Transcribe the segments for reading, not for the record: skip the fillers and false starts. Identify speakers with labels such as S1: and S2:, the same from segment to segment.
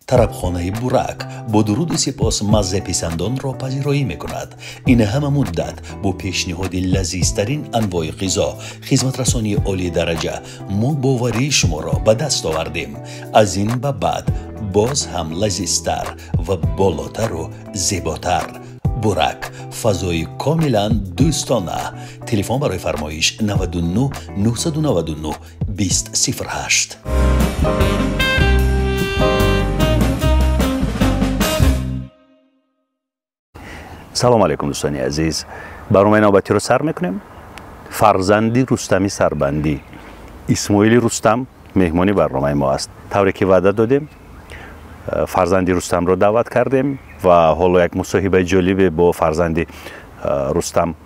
S1: Тарабхонаи Бурак бо дуруду сипос маззаписандонро пазироӣ мекунад. Ин ҳама муддат бо пешниҳоди лазизтарин анвои ғизо, хизматрасонии олии дараҷа мо боварии шуморо ба даст овардем. Аз ин ба баъд боз ҳам лазизтар ва болотару зеботар. Бурак, фазои комилан дӯстона. Телефон барои фармоиш 99 999 2008.
S2: Салом алейкум, дӯстони азиз. Барномаи навбатиро сар мекунем. Фарзанди Рустами Сарбандӣ, Исмоили Рустам, меҳмони барномаи мо аст. Тавре ки ваъда додем, фарзанди Рустамро даъват кардем ва ҳоло як мусоҳибаи ҷолибе бо фарзанди Рустам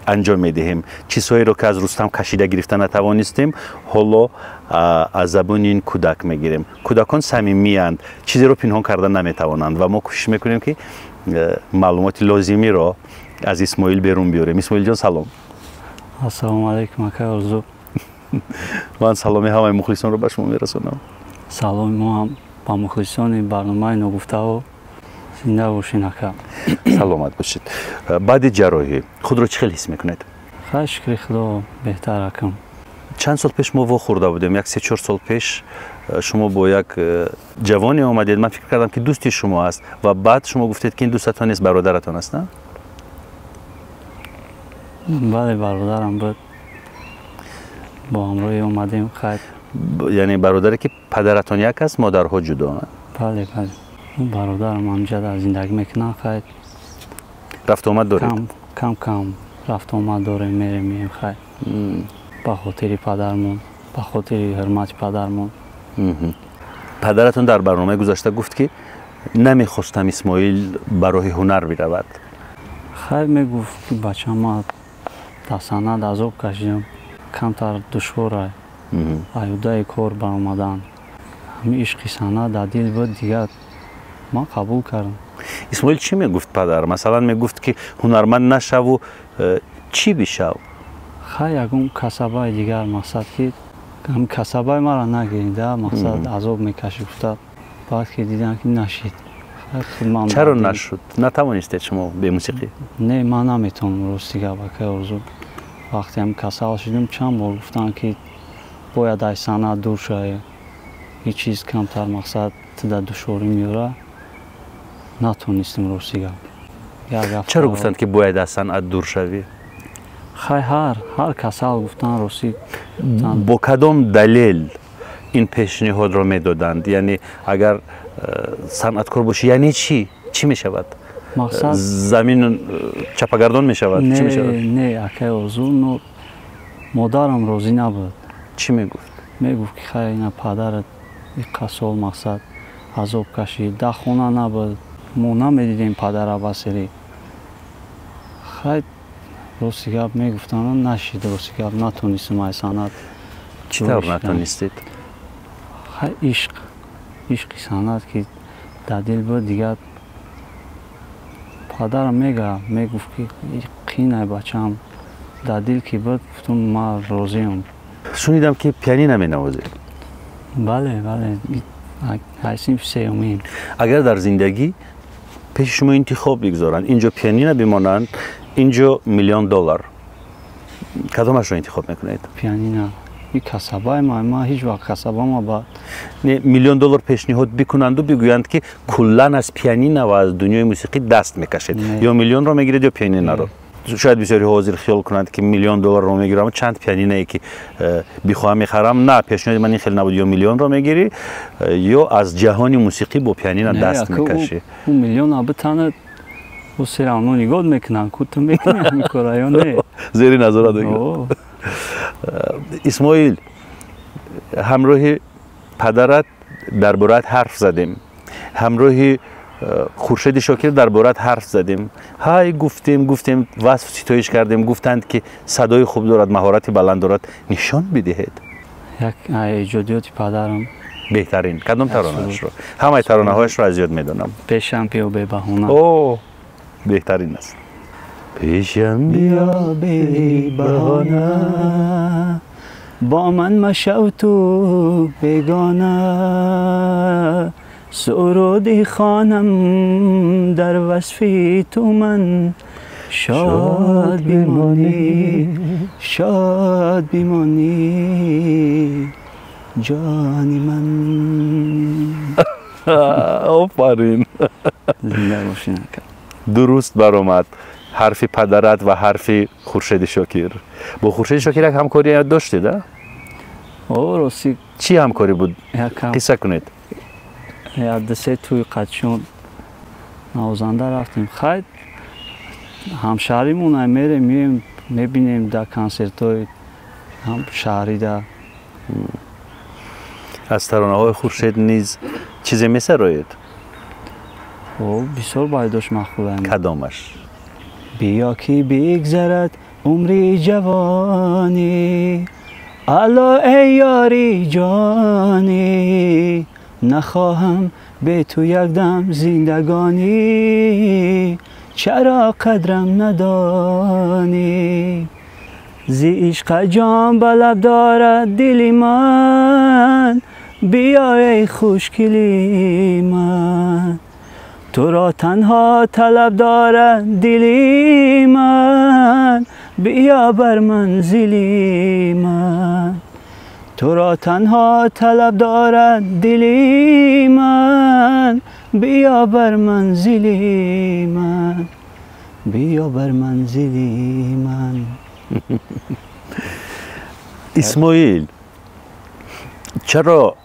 S2: анҷом медиҳем. Чизҳоеро, ки аз Рустам кашида гирифта натавонистем, ҳоло аз забони ин кӯдак мегирем. Кӯдакон самимиянд, чизеро пинҳон карда наметавонанд ва мо кӯшиш мекунем, ки маълумоти лозимиро аз Исмоил берун биёрем. Исмоилҷон, салом.
S3: Ассалому алайкум, акай Орзу.
S2: Ман саломи ҳамаи мухлисонро ба шумо мерасонам.
S3: Саломи мо ҳам ба мухлисони барномаи Ногуфтаҳо. Зинда бошин, ака.
S2: Саломат бошед. Баъди ҷарроҳӣ худро чӣ хел ҳис мекунед?
S3: Хай, шукри Худо, беҳтар, акам.
S2: Чанд сол пеш мо вохӯрда будем, як 3-4 сол пеш. Шумо бо як ҷавоне омадед, ман фикр кардам, ки дӯсти шумо аст, ва баъд шумо гуфтед, ки ин дӯстатон нест, бародаратон аст, на?
S3: Бале, бародарам буд, бо ҳамроҳӣ омадем, хайр.
S2: Яъне бародаре, ки падаратон як аст, модарҳо ҷудо?
S3: Бале, бале, бародарам ҳамҷа дар зиндагӣ мекунад, хайр.
S2: Рафтуомад доред?
S3: Кам кам рафтуомад дорем, мерем, меем, хайр, ба хотири падармон, ба хотири ҳурмати падармон.
S2: Падаратон дар барномаи гузашта гуфт, ки намехостам Исмоил ба роҳи ҳунар биравад.
S3: Хайр, мегуфт, ки бачам, ман дар санъат азоб кашидам, камтар душвора аюдаи кор баромадан. Ҳамин ишқи санъат дар дил буд, дигар ман қабул кардам.
S2: Исмоил, чӣ мегуфт падар? Масалан, мегуфт, ки ҳунарманд нашаву чӣ бишав?
S3: Хай, ягон касабаи дигар, мақсад ки ҳамин касабаи маро нагирида, мақсад, азоб мекашӣ, гуфта. Баъд ки дидам, ки нашид.
S2: Чаро нашуд? Натавонистед шумо бемусиқӣ?
S3: Не, ман наметавонам, рости гап, акай Орзу. Вақте ҳам касал шудем, чанд бор гуфтанд, ки бояд аз санъат дур шавӣ, ҳеҷ чиз камтар, мақсад, туда душворӣ меёра. Натонистем, рости гап.
S2: Чаро гуфтанд, ки бояд аз санъат дур шавӣ?
S3: Хай, ҳар касал гуфтан, ростӣ.
S2: Бо кадом далел ин пешниҳодро медоданд? Яъне агар санъаткор бошӣ, яъне чӣ чӣ мешавад?
S3: Мақсад,
S2: замин чапагардон мешавад? Чӣ мешавад?
S3: Не, акай Орзу, но модарам розӣ набуд.
S2: Чӣ мегуфт?
S3: Мегуфт, ки хай, ина падарат иққа сол, мақсад, азоб кашид, дар хона набуд, мо намедидем падара басирӣ. Хай, рости гап, мегуфтанд, нашид, рости гап, натонистем ай санъат.
S2: Чӣ тавр натонистед?
S3: Хай, ишқ, ишқи санъат ки дар дил буд, дигар падарам мегуфт, ки қинай, бачаам, дар дил ки буд, гуфтум, ман розиам.
S2: Шунидам, ки пианино менавозед.
S3: Бале, бале, ай синфи сеюмин.
S2: Агар дар зиндагӣ пеши шумо интихоб бигзоранд, инҷо пианино бимонанд, инҷо миллион доллар, кадомашро интихоб мекунед?
S3: Пианино. И касабаи ман, ҳеҷ вақт касабама ба
S2: Не, миллион доллар пешниҳод бикунанду бигӯянд, ки куллан аз пианино ва аз дунёи мусиқӣ даст мекашед, ё миллионро мегиред, ё пианиноро. Шояд бисёриҳо ҳозир хиёл кунанд, ки миллион долларро мегирам, чанд пианинае ки бихоҳам мехарам. На, пешниҳоди ман ин хеле набуд: ё миллионро мегирӣ, ё аз ҷаҳони мусиқӣ бо пианино даст мекашӣ.
S3: Ӯ миллиона битанад, ӯ все равно нигоҳ мекунанд, ку ту мекунӣ ҳамин кора ё не.
S2: Зери назорат. Исмоил, ҳамроҳи падарат дар бораат ҳарф задем, ҳамроҳи Хуршеди Шокир дар бораат ҳарф задем. Ҳай, гуфтем, гуфтем, васф ситоиш кардем, гуфтанд, ки садои хуб дорад, маҳорати баланд дорад. Нишон бидиҳед.
S3: Як эҷодиёти падарам.
S2: Беҳтарин кадом таронаашро? Ҳамаи таронаҳояшро аз ёд медонам.
S3: Пешам биё бебаҳона.
S2: О, беҳтарин аст. Пешам биё
S3: бебаҳона, бо ман машав ту бегона. суруди хонам дар васфи ту ман шод бимонӣ шод бимонӣ ҷони ман.
S2: Офарин.
S3: Зинда бошин.
S2: Дуруст баромад ҳарфи падарат ва ҳарфи Хуршеди Шокир. Бо Хуршеди Шокир як ҳамкорӣ доштед, а?
S3: О, рости.
S2: Чӣ ҳамкорӣ буд? Қисса кунед.
S3: Як ду-се тӯи қадшон навозанда рафтем. Хайр, ҳамшаҳримон мерем, меем, мебинем дар консертҳои ҳамшаҳрида.
S2: Аз таронаҳои Хуршед низ чизе месароед?
S3: О, бисёр байдош маъқулам.
S2: Кадомаш?
S3: Биё ки бигзарад умри ҷавонӣ, алло эй ёри ҷонӣ, нахоҳам бе ту якдам зиндагонӣ, чаро қадрам надонӣ. Зи ишқа ҷон ба лаб дорад дили ман, биё эй хушкили ман, туро танҳо талаб дорад дили ман, биё бар манзили ман, туро танҳо талаб дорад дили ман, биё бар манзили ман, биё бар манзили ман.
S2: Исмоил, чаро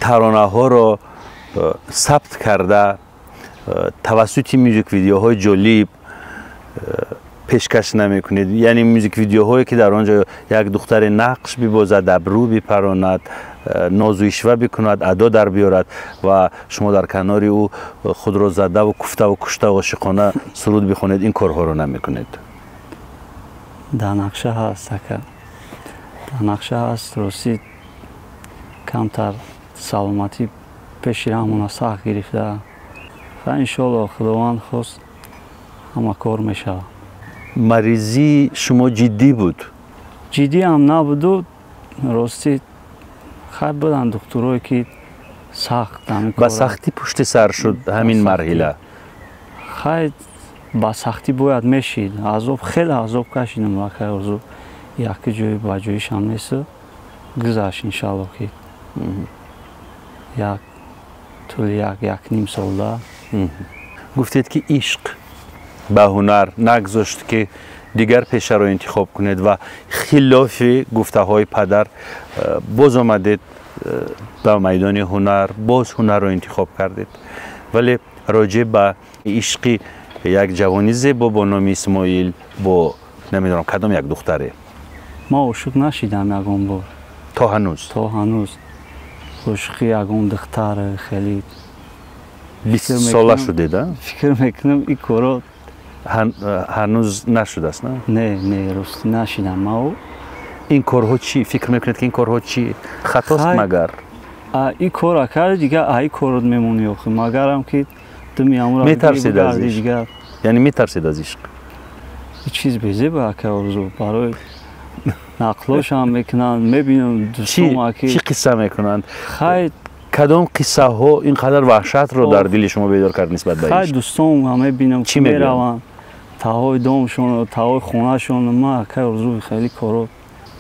S2: таронаҳоро сабт карда тавассути мюзик видеоҳои ҷолиб пешкаш намекунед? Яъне мюзик видеоҳое ки дар он ҷо як духтаре нақш бибозад, абрӯ бипаронад, нозу ишва бикунад, адо дар биёрад ва шумо дар канори ӯ худро задаву куфтаву куштаву ошиқона суруд бихонед, ин корҳоро намекунед?
S3: Дар нақша ҳаст, ака, дар нақша ҳаст. Ростӣ камтар саломатӣ пеши раҳмона сахт гирифта ва иншоалло Худованд хост ҳама кор мешавад.
S2: Маризии шумо ҷиддӣ буд?
S3: Ҷиддӣ ҳам набуду, ростӣ хайр буданд духтурое ки сахт
S2: ба сахтӣ пушти сар шуд ҳамин марҳила.
S3: Хайр, ба сахтӣ бояд мешид. Азоб, хеле азоб кашидам акай Орзу, яке ҷои ба ҷоишам нест, гузашт иншоалло ки як тӯли як ним солда.
S2: Гуфтед ки ишқ ба ҳунар нагзошт ки дигар пешаро интихоб кунед ва хилофи гуфтаҳои падар боз омадед ба майдони ҳунар, боз ҳунарро интихоб кардед. Вале роҷеъ ба ишқи як ҷавони зебо бо номи Исмоил бо намедонам кадом як духтаре.
S3: Ман ошиқ нашидам ягон бор.
S2: То ҳанӯз?
S3: То ҳанӯз. Ошиқи ягон духтар хеле
S2: 20 сола шудед, а?
S3: Фикр мекунам ин корро
S2: ҳанӯз нашудааст, на?
S3: Не, не, ростӣ нашидам ман.
S2: Ин корҳо чӣ? Фикр мекунед ки ин корҳо чӣ? Хатост магар?
S3: Ин корро карди, дигар ай корот мемонӣ охи. Магарам ки думи амура
S2: метарсид аз ишқ? Яъне метарсид аз ишқ?
S3: Ин чиз безеба ака Орзу, барои нақлошам мекунанд, мебинам дӯстом аки.
S2: Чӣ қисса мекунанд?
S3: Хайр,
S2: кадом қиссаҳо ин қадар ваҳшатро дар дили шумо бедор кард нисбат ба ишқ?
S3: Хайр, дӯстом мебинам ки мераванд таҳои домшон, таҳои хонашон. Ман акай Орзу хеле коро.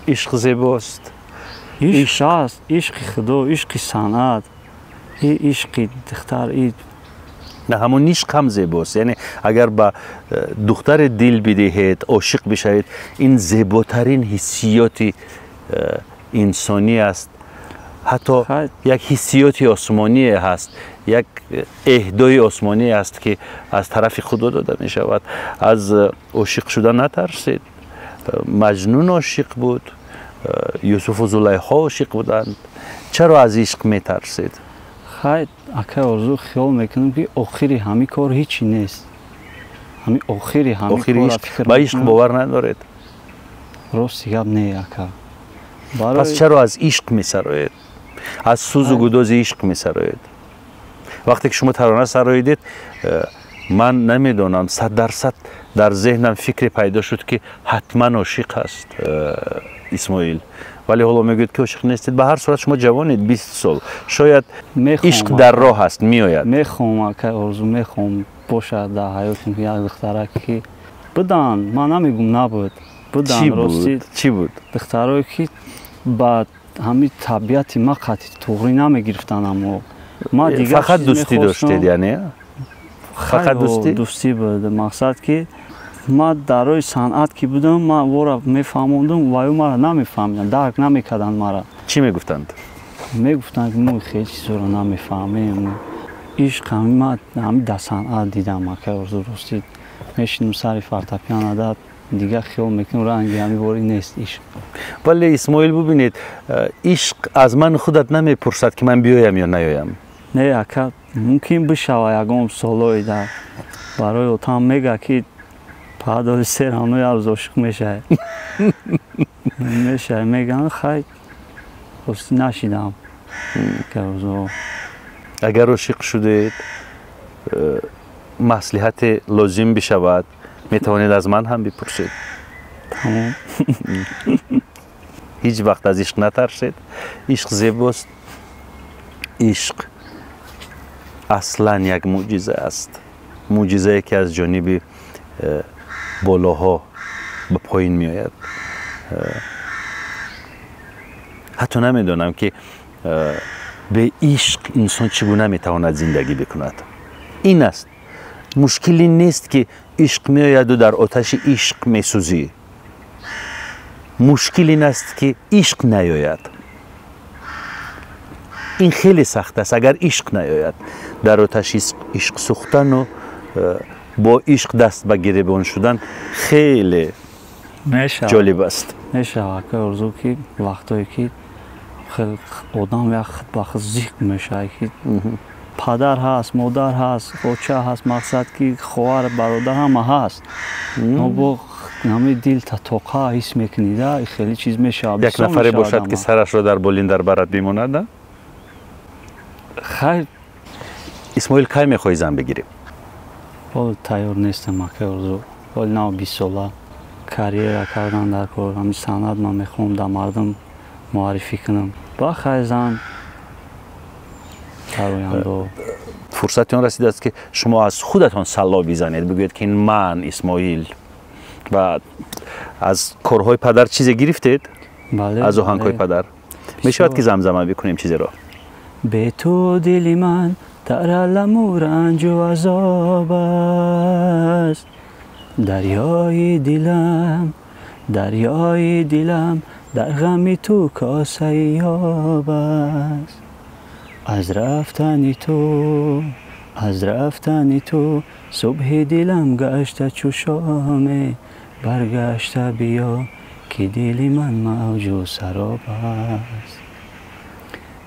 S2: Ишқ зебост.
S3: Ишқ аст, ишқи Худо, ишқи санъат, ишқи духтар.
S2: На, ҳамон ишқ ҳам зебост. Яъне агар ба духтаре дил бидиҳед, ошиқ бишавед, ин зеботарин ҳиссиёти инсонӣ аст. Ҳатто як ҳиссиёти осмоние ҳаст, як эҳдои осмоние ҳаст ки аз тарафи Худо дода мешавад. Аз ошиқ шудан натарсед. Маҷнун ошиқ буд, Юсуфу Зулайхо ошиқ буданд. Чаро аз ишқ метарсед?
S3: Хайр, акай Орзу, хиёл мекунам ки охири ҳамин кор ҳичи нест. Ҳамин охири ҳамин кор.
S2: Ба ишқ бовар надоред?
S3: Рости гап не, ака.
S2: Пас чаро аз ишқ месароед? Аз сӯзу гудози ишқ месароед? Вақте ки шумо тарона сароидед, ман намедонам, 100% дар зеҳнам фикре пайдо шуд ки ҳатман ошиқ аст Исмоил, вале ҳоло мегӯед ки ошиқ нестед. Ба ҳар сурат шумо ҷавонед, 20 сол. Шояд ишқ дар роҳ аст, меояд.
S3: Мехоҳам, акай Орзу, мехоҳам бошад дар ҳаётим як духтарак ки будан, ман намегум набуд. Будан, рости.
S2: Чӣ буд?
S3: Духтарое ки ба ҳамин табиати ма қатъи туғрӣ намегирифтанд, аммо ма дигар
S2: фақат дӯстӣ доштед, яъне? Фақат дӯстӣ?
S3: Дӯстӣ буд. Мақсад ки ма дар роҳи санъат ки будам, ма вора мефаҳмондум, ва ё мара намефаҳмиданд, дарк намекарданд мара.
S2: Чӣ мегуфтанд?
S3: Мегуфтанд ки мо хеле чизҳоро намефаҳмем. Ишқ ҳами ма ҳами дар санъат дидам, акай Орзу, ростӣ. Мешинам сари фортепиано, да дигар хиёл мекунам, ранги ҳами ворӣ нест ишқ.
S2: Вале Исмоил, бубинед, ишқ аз ман худат намепурсад ки ман биёям ё наёям.
S3: Не, ака, мумкин бишава ягон солҳое дар барои отам мега ки баъд се равно як рӯз ошиқ мешавӣ. Мешавӣ, мегӯянд, хай, ростӣ нашидам.
S2: Агар ошиқ шудед, маслиҳате лозим бишавад, метавонед аз ман ҳам бипурсед.
S3: Тамом.
S2: Ҳеҷ вақт аз ишқ натарсед. Ишқ зебост. Ишқ аслан як мӯъҷиза аст. Мӯъҷизае ки аз ҷониби болоҳо ба поин меояд. Ҳатто намедонам ки бе ишқ инсон чӣ гуна метавонад зиндагӣ бикунад. Ин аст. Мушкилӣ нест ки ишқ меояду дар оташи ишқ месӯзӣ. Мушкил ин аст ки ишқ наёяд. Ин хеле сахт аст, агар ишқ наёяд. Дар оташи ишқ сӯхтану бо ишқ даст ба гиребон шудан хеле ҷолиб аст.
S3: Мешавад, акай Орзу, ки вақтое ки хеле одам як худ ба худ зиқ мешавад, ки падар ҳаст, модар ҳаст, оча ҳаст, мақсад ки хоҳар, бародар ҳама ҳаст, но бо ҳамаи дил та тоқа ҳис мекунӣ, да хеле чиз мешавад.
S2: Як нафаре бошад ки сарашро дар болин дар барат бимонад, да?
S3: Хай.
S2: Исмоил, кай мехоҳӣ зан бигирӣ?
S3: Ҳоло тайёр нестам, акай Орзу. Ҳоли нав 20 сола, карьера кардан дар кор, ҳамин санъат ман мехоҳам дар мардум муаррифӣ кунам. Ба хай, зан дар ояндо.
S2: Фурсати он расидааст ки шумо аз худатон салло бизанед, бигӯед ки ман Исмоил. Ва аз корҳои падар чизе гирифтед?
S3: Бале.
S2: Аз оҳангҳои падар мешавад ки замзама бикунем чизеро?
S3: Бе ту дили ман дар аламу ранҷу азоб аст, дарёи дилам, дарёи дилам дар ғами ту косаи об аст. Аз рафтани ту, аз рафтани ту субҳи дилам гашта чу шоме, баргашта биё ки дили ман мавҷу сароб аст.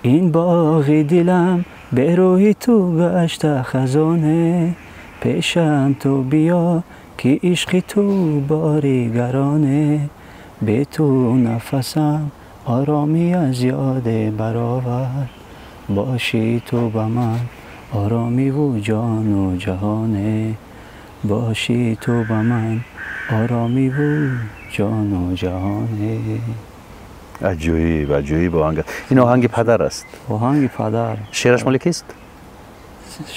S3: Ин боғи дилам бе рӯҳи ту гашта хазоне, пешам ту биё ки ишқи ту бори гароне. Бе ту нафасам оромӣ аз ёде баровард, бошӣ ту ба ман оромиву ҷону ҷаҳоне, бошӣ ту ба ман оромиву ҷону ҷаҳоне.
S2: Аҷоиб, аҷоиб оҳанг. Ин оҳанги падар аст?
S3: Оҳанги падар.
S2: Шеъраш моли кист?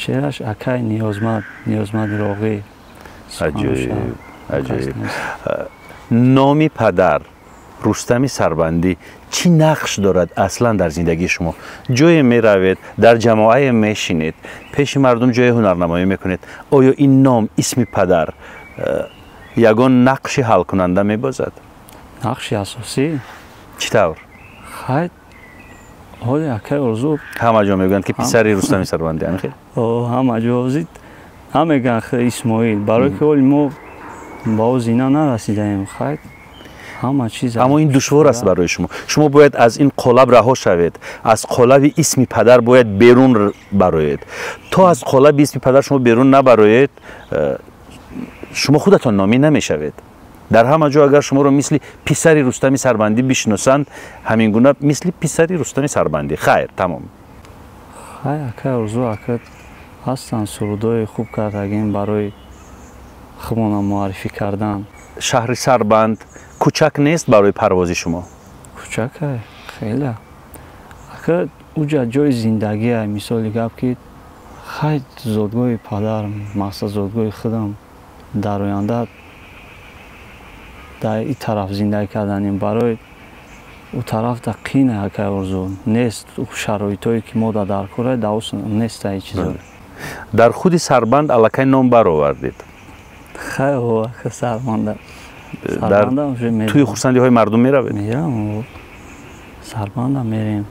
S3: Шеъраш акай Ниёзмад, Ниёзмад Ироқӣ.
S2: Аҷоиб, аҷоиб. Номи падар Рустами Сарбандӣ чӣ нақш дорад аслан дар зиндагии шумо? Ҷое меравед, дар ҷамоае мешинед, пеши мардум ҷои ҳунарнамоӣ мекунед. Оё ин ном, исми падар ягон нақши ҳалкунанда мебозад?
S3: Нақши асосӣ.
S2: Чӣ тавр?
S3: Хай, ҳоли акай Орзу,
S2: ҳама ҷо мегӯянд ки писари Рустами Сарбандӣ, ҳамин хел?
S3: Ҳама ҷо ҳам мегӯянд Исмоил, барои ки ҳоли мо ба о зина нарасидаем. Хай, ҳама чиз.
S2: Аммо ин душвор аст барои шумо. Шумо бояд аз ин қолаб раҳо шавед, аз қолаби исми падар бояд берун бароед. То аз қолаби исми падар шумо берун набароед, шумо худатон номӣ намешавед. Дар ҳама ҷо агар шуморо мисли писари Рустами Сарбандӣ бишиносанд, ҳамин гуна мисли писари Рустами Сарбандӣ. Хайр, тамом.
S3: Хай, акай Орзу, ака ҳастанд сурудҳои хуб кардагим барои худмона муаррифӣ кардан.
S2: Шаҳри Сарбанд кӯчак нест барои парвози шумо?
S3: Кӯчакай, хеле. Ака уҷа ҷои зиндагиай, мисоли гап ки хай зодгоҳи падар, мақсад зодгоҳи худам дар оянда дар ин тараф зиндагӣ карданем. Барои ӯ тараф да қина акай Орзу нест, шароитое ки мо дар кора даус нест ай чизо.
S2: Дар худи Сарбанд аллакай ном баровардед.
S3: Хай ака Сарбанда.
S2: Дар тӯи хурсандиҳои мардум меравед?
S3: Мерам, Сарбанда мерем.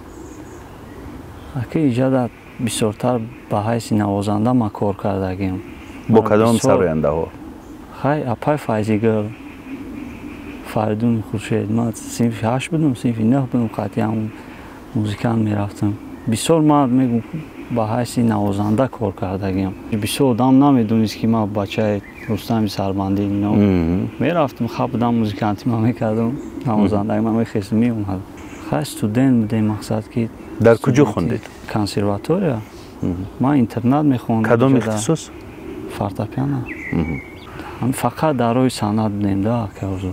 S3: Ака иҷада бисёртар ба ҳайси навозанда ман кор кардагим.
S2: Бо кадом сарояндаҳо?
S3: Хай апай Файзигул, Фаридун Хуршед. Ман синфи 8 будам, синфи 9 будам, қатъи ҳамун музикант мерафтам. Бисёр ман мегӯм ба ҳайси навозанда кор кардагиам. Бисёр одам намедонист ки ман бачаи Рустами Сарбандӣ. Мерафтам, хаб будам, музиканти ман мекардам, навозандаги ман мехестам, меомадам. Хай студент будем, мақсад ки.
S2: Дар куҷо хондед?
S3: Консерватория. Ман интернат мехондам.
S2: Кадом ихтисос?
S3: Фортепиано. Фақат дар роҳи санъат будем да ака Орзу.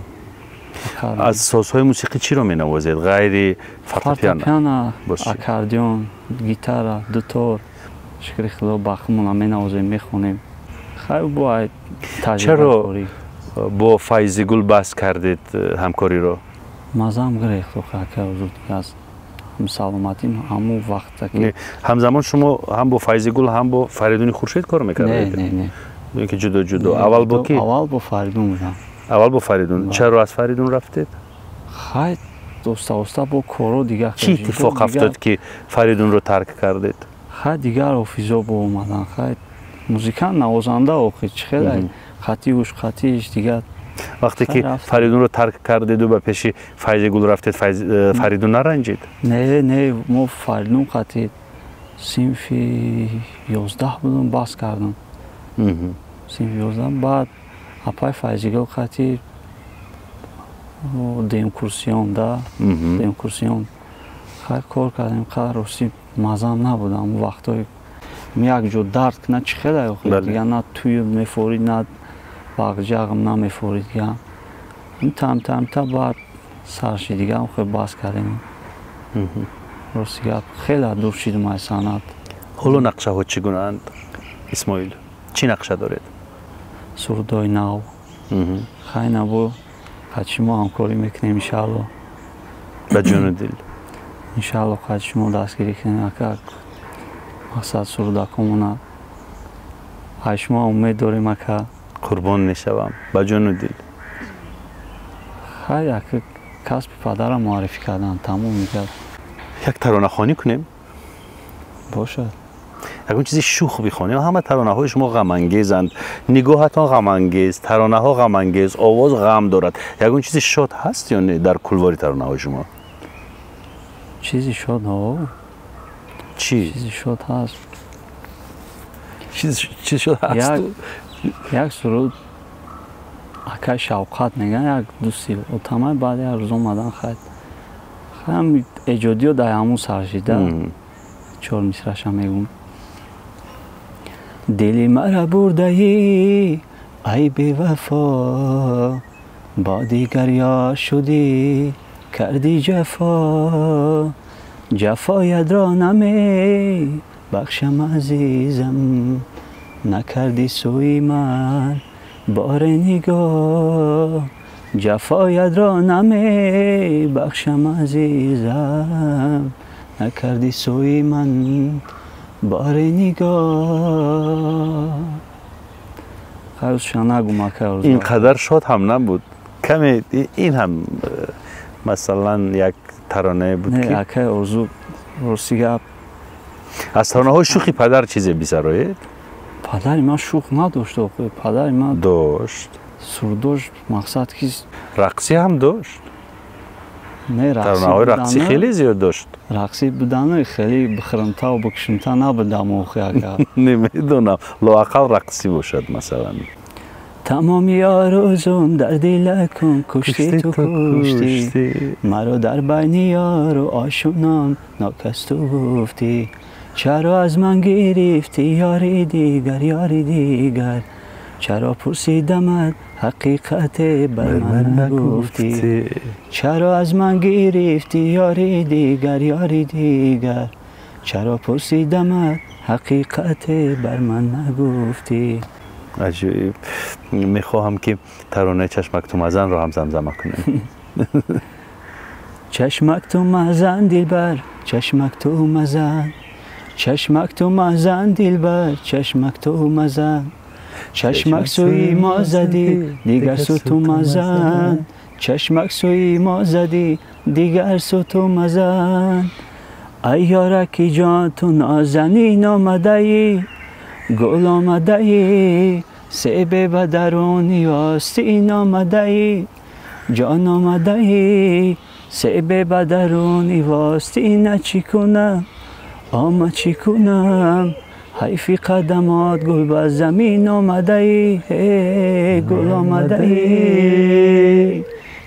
S2: Аз созҳои мусиқӣ чиро менавозед ғайри фортепиано?
S3: Фортепиано, аккордеон, гитара, дутор. Шукри Худо ба худмона менавозем, мехонем. Хай бо таҷрибакорӣ.
S2: Чаро бо Файзигул бас кардед ҳамкориро?
S3: Мазаам гирехт ака Орзу, аз саломатим ҳамун вақта ки.
S2: Ҳамзамон шумо ҳам бо Файзигул, ҳам бо Фаридуни Хуршед кор мекардед?
S3: Не, не, не.
S2: Ки ҷудо ҷудо. Аввал бо ки?
S3: Аввал бо Фаридун будам.
S2: Аввал бо Фаридун. Чаро аз Фаридун рафтед?
S3: Хай оста оста бо коро дигар.
S2: Чӣ иттифоқ афтод ки Фаридунро тарк кардед?
S3: Хай дигар офизо бо омадан. Хай музикант навозанда охи чӣ хеле хатиуш хатиш дигар.
S2: Вақте ки Фаридунро тарк кардеду ба пеши Файзигул рафтед, Фаридун наранҷид?
S3: Не, не, мо Фаридун қати синфи 11 будам, бас кардам. Синфи 11 баъд апай Файзигул қати демкурсион да, демкурсион хай кор кардем. Қадр рости мазам набуд ҳамун вақтҳои як ҷо дард кунад чӣ хеле охи дигар на тӯй мефорид, на бағҷағм намефорид дигар. Там там та баъд сар шид дигар, хел бас кардем. Рости гап хеле дур шидум аз санъат.
S2: Ҳоло нақшаҳо чӣ гунаанд, Исмоил? Чӣ нақша доред?
S3: Сурудҳои нав. Хай набо қад шумо ҳамкорӣ мекунем иншаалло.
S2: Ба ҷону дил.
S3: Иншаалло қад шумо дастгирӣ кунем ака. Мақсад сурудакомона. Ай шумо умед дорем ака.
S2: Қурбон мешавам. Ба ҷону дил.
S3: Хай ака касби падарам муаррифӣ кардан тамом мекард.
S2: Як таронахонӣ кунем?
S3: Бошад.
S2: Ягон чизи шух бихонем. Ҳама таронаҳои шумо ғамангезанд. Нигоҳатон ғамангез, таронаҳо ғамангез, овоз ғам дорад. Ягон чизи шод ҳаст ё не дар кулвори таронаҳои шумо?
S3: Чизи шод ҳо.
S2: Чӣ?
S3: Чизи шод ҳаст.
S2: Чизи шод ҳаст?
S3: Як суруд акай Шавқат мегӯянд, як дӯсти отамай, баъд як рӯз омадан хай. Хай эҷодиё дар ҳамун сар шида. 4 мисраша мегӯм. Дили мара бурдаӣ ай бевафо, бо дигар ёр шудӣ кардӣ ҷафо, ҷафоятро намебахшам азизам, накардӣ сӯи ман боре нигоҳ, ҷафоятро намебахшам азизам, накардӣ сӯи ман боре нигоҳ. Хайрша нагум ака Орзу.
S2: Ин қадар шод ҳам набуд. Каме ин ҳам масалан як таронае буд ки
S3: не акай Орзу рости гап
S2: аз таронаҳои шухи падар чизе бисароед?
S3: Падари ман шух надошт охи. Падари ман
S2: дошт.
S3: Сурдошт, мақсад ки
S2: рақсӣ ҳам дошт.
S3: Не,
S2: таронаҳои рақсӣ хеле зиёд дошт.
S3: Рақсӣ будану хеле бихӯримтаву бикушимта набудам охи ака.
S2: Намедонам, лоақал рақсӣ бошад масалан.
S3: Тамоми орзум дар дилакум кушти ту кушти, маро дар байни ёру ошунон нокас ту гуфтӣ. Чаро аз ман гирифтӣ ёри дигар, ёри дигар, чаро пурсидамат ҳақиқате бар ман нагуфтӣ, чаро аз ман гирифтӣ ёри дигар, ёри дигар, чаро пурсидамат ҳақиқате бар ман нагуфтӣ.
S2: Аҷоиб. Мехоҳам ки таронаи чашмак ту мазанро ҳам замзама кунем.
S3: Чашмак ту мазан дилбар, чашмак ту мазан, чашмак ту мазан дилбар, чашмак ту мазан, чашмак сӯи мо задӣ, дигар сӯ ту мазан, чашмак сӯи мо задӣ, дигар сӯ ту мазан. Ай ёраки ҷон ту нозанин омадаӣ, гул омадаӣ, себе ба даруни остин омадаӣ, ҷон омадаӣ, себе ба даруни остина чӣ кунам, ома чӣ кунам, ҳайфи қадамот гул ба замин омадаӣ, гул омадаӣ.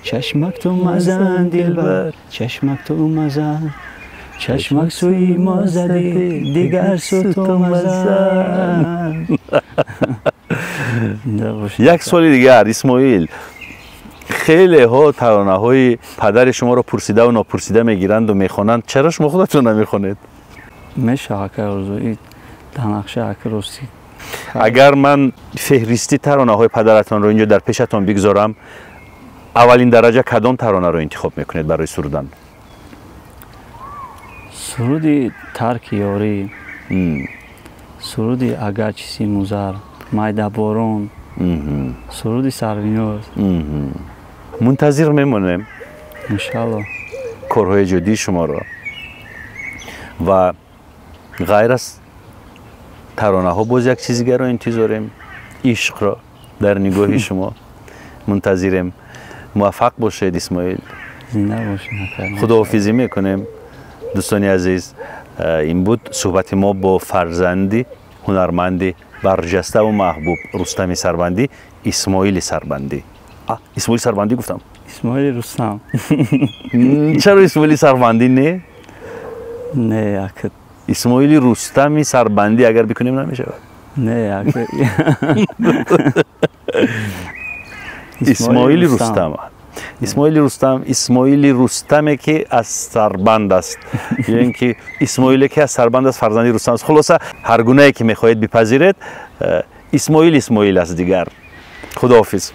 S3: Чашмак ту мазан дилбар, чашмак ту мазан, чашмак сӯи мо задӣ, дигар сӯ ту мазан.
S2: Як суоли дигар, Исмоил. Хелеҳо таронаҳои падари шуморо пурсидаву нопурсида мегиранду мехонанд. Чаро шумо худатон намехонед?
S3: Мешава, ака Орзу, дар нақша, ака, ростӣ.
S2: Агар ман феҳристи таронаҳои падаратонро инҷо дар пешатон бигзорам, аввалин дараҷа кадом таронаро интихоб мекунед барои сурудан?
S3: Суруди тарки ёрӣ, суруди агарчи симузар, майдаборон, суруди сарвиноз.
S2: Мунтазир мемонем
S3: иншалло
S2: корҳои ҷуддии шуморо ва ғайр аз таронаҳо боз як чизи дигарро интизорем, ишқро дар нигоҳи шумо мунтазирем. Муваффақ бошед, Исмоил.
S3: Зинда бошед.
S2: Худоҳофизӣ мекунем. Дӯстони азиз, ин буд суҳбати мо бо фарзанди ҳунарманди барҷаставу маҳбуб Рустами Сарбандӣ, Исмоили Сарбандӣ. Исмоили Сарбандӣ гуфтам?
S3: Исмоили Рустам.
S2: Чаро Исмоили Сарбандӣ не?
S3: Не, ака.
S2: Исмоили Рустами Сарбандӣ агар бикунем намешавад?
S3: Не, ака.
S2: Исмоили Рустам. Исмоили Рустам, Исмоили Рустаме ки аз Сарбанд аст, ё ин ки Исмоиле ки аз Сарбанд аст, фарзанди Рустам аст. Хулоса, ҳар гунае ки мехоҳед бипазиред, Исмоил Исмоил аст дигар. Худоҳофиз.